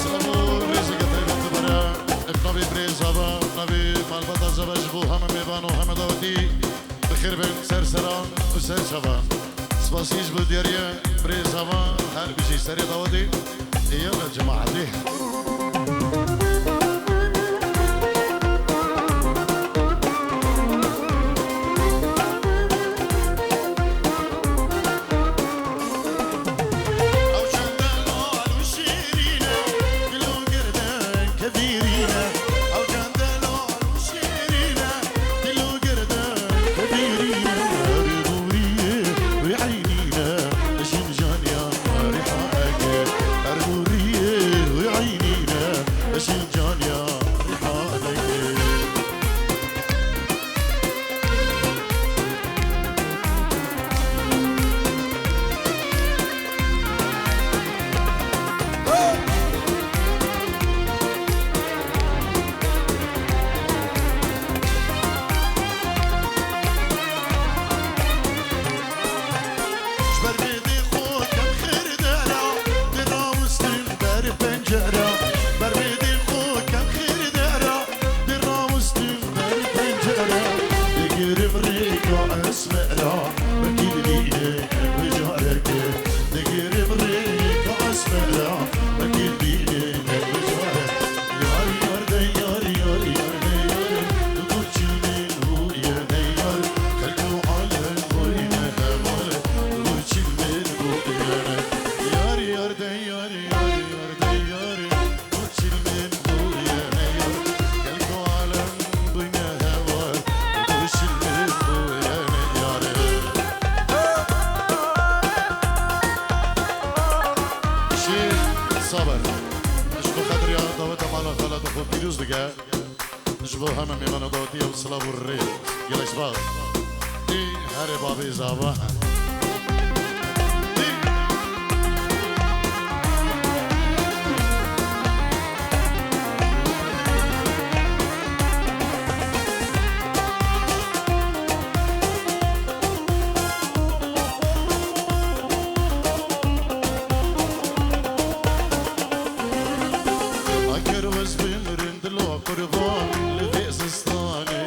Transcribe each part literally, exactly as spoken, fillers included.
Silav û rêzeke taybet dibere. Ev navê birêz ava, navê malbata zava ji bo heme mêvan û heme dawetî. Bi xêr bin ser seran û ser çavan. Spasî ji bo diyariye birêz ava, her bijî serê dawetî. Yalla cemaetî. Ew çend delal û şîrîn e, dil û girdenke dîrîn e. Ew çend delal û şîrîn e, dil û girdenke dîrîn e. Erê goriyê wî eynî ne, jin caniya rîhaneke. Erê goriyê wî eynî ne, jin caniya rîhaneke. Ji ber mêdê xwe kem xêr dera, tê rawestin ber pencera. Ber mêdê xwe kem xêr dera, tê rawestin ber pencera. Digirim rêka esmera, wekî dibîne wê careke. Digirim rêka esmera, wekî dibîne wê careke. Yar, yar, de yar, yar, yar, de yar. Li gor çilmên bûye ne yar. Xelk û alem bûyne heval. Li gor çilmên bûye ne. Yar, yar, de yar, yar, yar, de yar. Li gor çilmên bûye ne yar. Xelk û alem bûyne heval. Li gor çilmên bûye ne yar. Şêx Saber. Ji bo xatirê daweta mala xalata xwe pîroz dike. Ji bo heme mêvana dawetî ew silav û rê. Gelek spas. Ê herê babê zava. Akir wez bimirin dilo qurban, li vê zistanê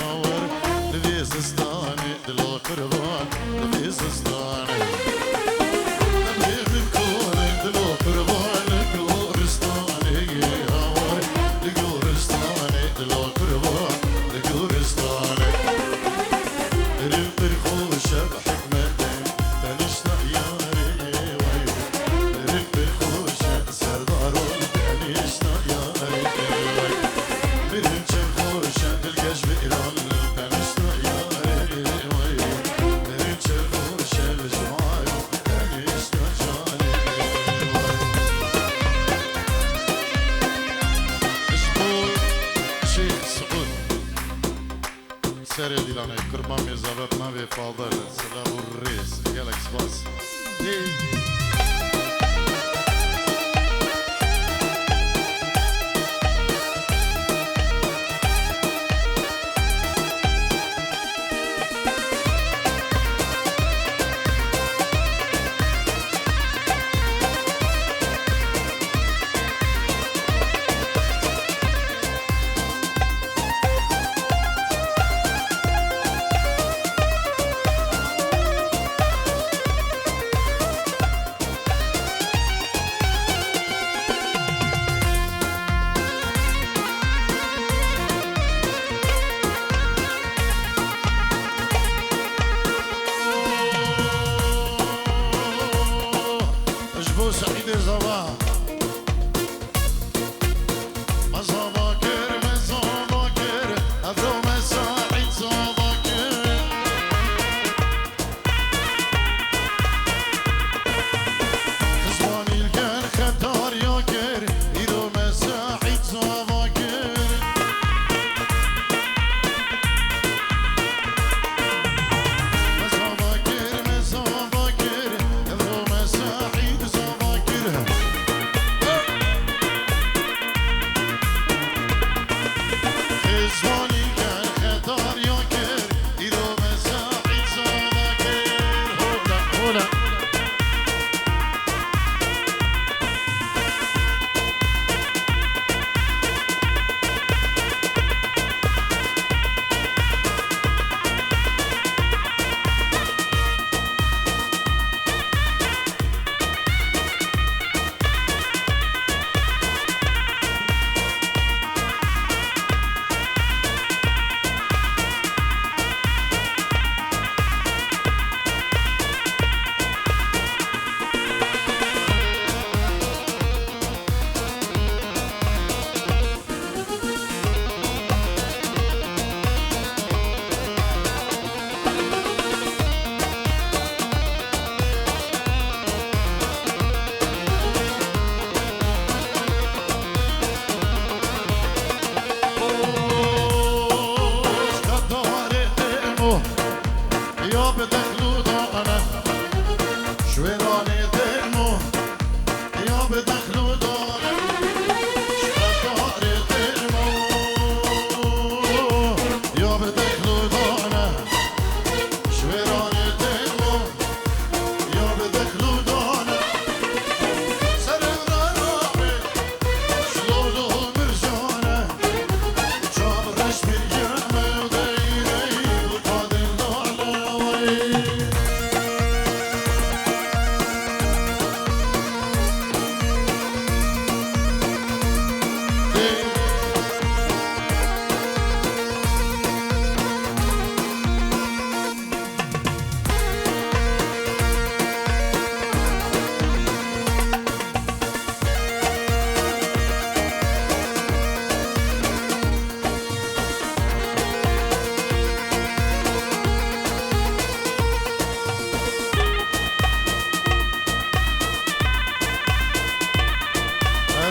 hawar, li vê zistanê dilo qurban, li vê zistanê. Em hê bin kolin dilo qurban, li goristanê hawar, li goristanê dilo qurban, li goristanê. Rih pir xweş e. Serê dîlanê kurban mêzave bi navê Fadil. Silav û rêz. Gelek spas.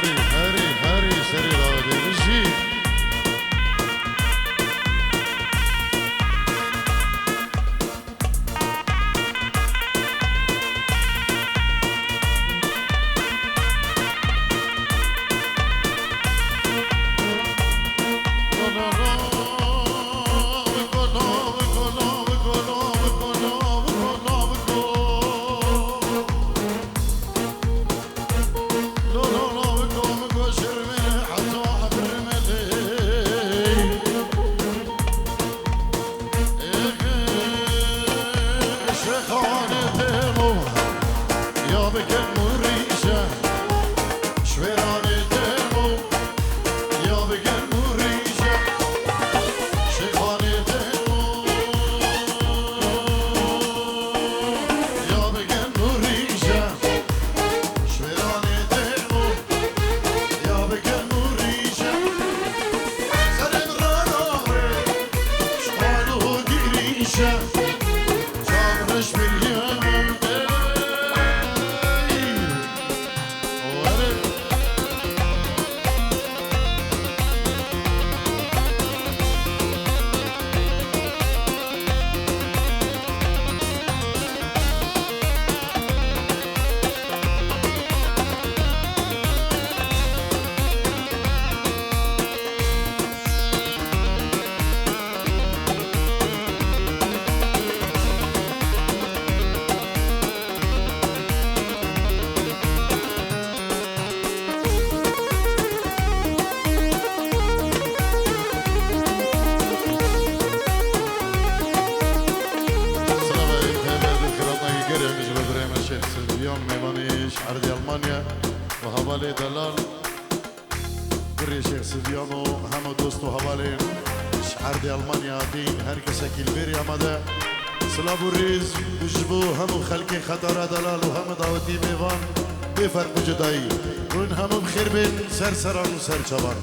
Herî, herî, serî dawetê bijî. Silavê hevdû xelatnayê germ ji bo birayê me Şêx Silviyan, mêvanê şehrê Almanya û hevalê delal. Kurê Şêx Silviyan û hemû dost û hevalên şehrê Almanya hatîn, her kesekî li vêrê amade. Silav û rêz ji bo hemû xelkê Xetara delal û hemû dawetî mêvan bê ferq û cudayî. Hûn hemû bi xêr bên ser seran û ser çavan.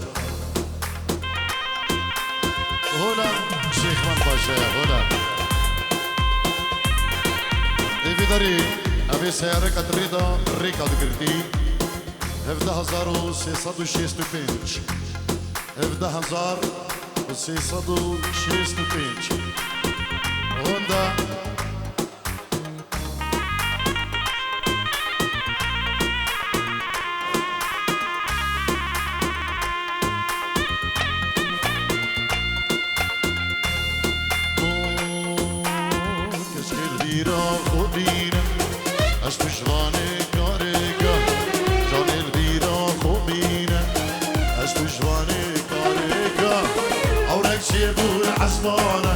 Hola Şêxman Paşa, hola. Ê vî derê, evê seyareka di rê de rêka digirtî. Hevdeh hezar û sê sed û şêst û pênc. Hevdeh hezar û sê sed û şêst û pênc. Honda. Keşkê li bîra xwe bîne, ez tu ji vanê karêka, canê li bîra xwe bîne, ez tu ji vanê karêka. Ewrek çiyê bû li esmana,